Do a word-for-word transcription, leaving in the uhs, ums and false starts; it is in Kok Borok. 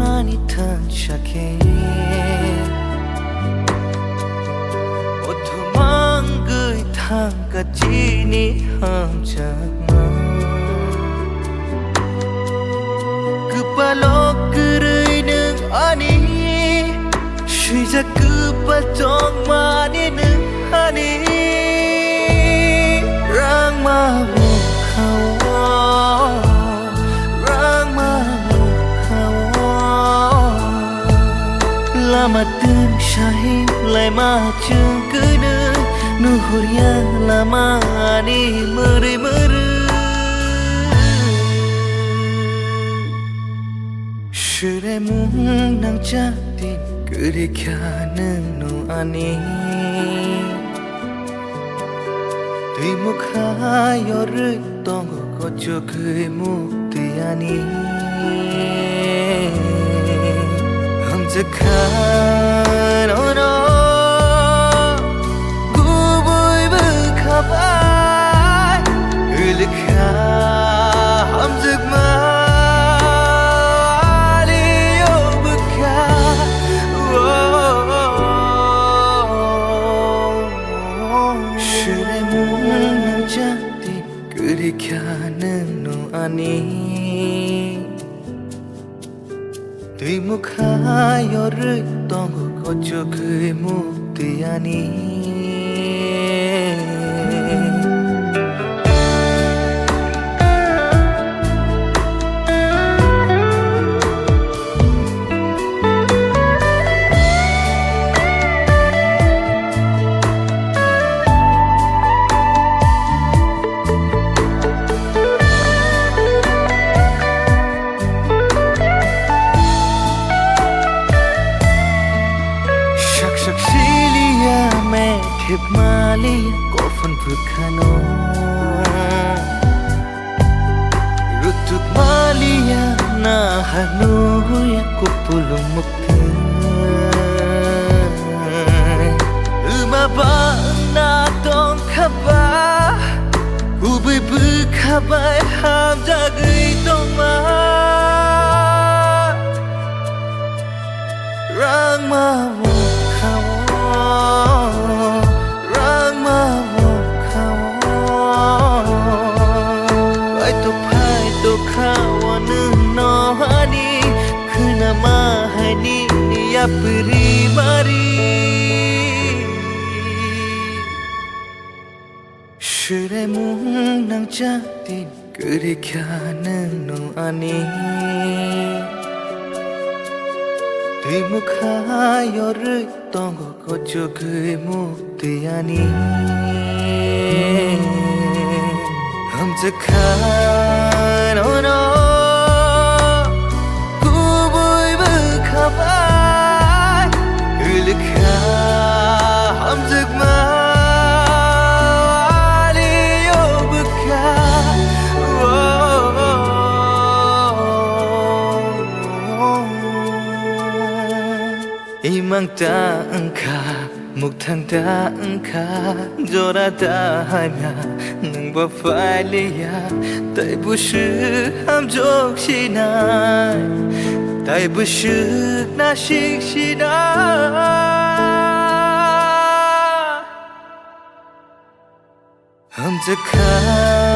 Nani thansa khe, othumangwi thangkha chini hamjakma. Kwpalo kwrwi nwng ani, swijak kwpal chongmani nwng ani. Rangma bwkhao, rangma bwkhao, lama tungsai laima chwng kwnwi, nuhurya lama ani mwrwi mwrwi. Swraimung nangjakdi kwrwi kha nwngno ani. Twi mwkha yorwi tongo kochogwi muktwi ani. Hamjakha nono kubui bwkha bai, hwlwkha hamjakma aliyo bwkha. Swraimung nangjakdi kwrwi kha nwngno ani. Twi mwkha yorwi tongo kochogwi muktwi ani. Sak sak siliya me thep mali kofan bwkhano. Rutuk maliya na hanu ya kupulung mukhe. Uma ba na tong khaba, kubui bwkha bai hamjagwi tongma. Rangma bwkhao, rangma bwkhao, bai to phai to khawa nwngno ani, khwnama haini yapri mari. Swraimung nangjakdi kwrwi kha nwngno ani. Twi mwkha yorwi tongo kochogwi muktwi ani. Hamjakha nono kubui bwkha bai, hwlwkha hamjakma aliyo bwkha. Imang ta wngkha, mukthang ta wngkha, jora ta hamya, nwng bo phailiya, tei bwswk hamjwk sinai, tei bwswk nasik sinai. Hamjakha.